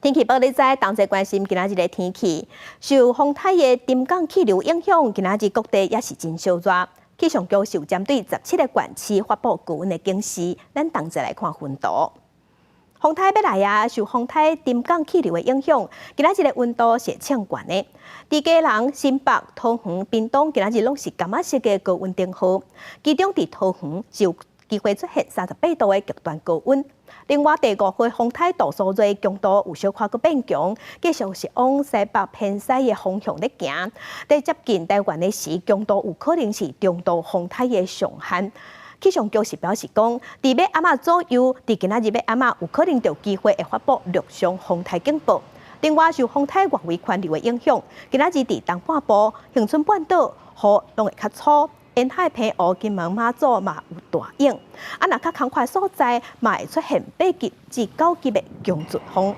天氣報你知，同齊關心今仔日的天氣。受風颱的沉降氣流影響，今仔日各地也是真燒熱。氣象局是有針對17個縣市發布高溫的警示。咱同齊來看溫度。風颱欲來啊！受風颱沉降氣流的影響，今仔日的溫度是會衝懸的。佇基隆、新北、桃園、屏東，今仔日攏是柑仔色的高溫燈號。其中佇桃園是有機會出現38度的極端高溫。另外，第五號風颱杜蘇芮強度有小可閣變強，繼續是往西北偏西的方向咧行。佇接近台灣的時，強度有可能是中度風颱的上限。氣象局是表示講，佇欲暗仔左右，佇今仔日欲暗仔有可能就有機會會發布陸上風颱警報。另外，受風颱外圍環流的影響，今仔日佇東半部、恆春半島雨攏會較粗，沿海澎湖、金門、馬祖嘛有大湧。啊，若較空曠所在，嘛會出現8級至9級的強陣風。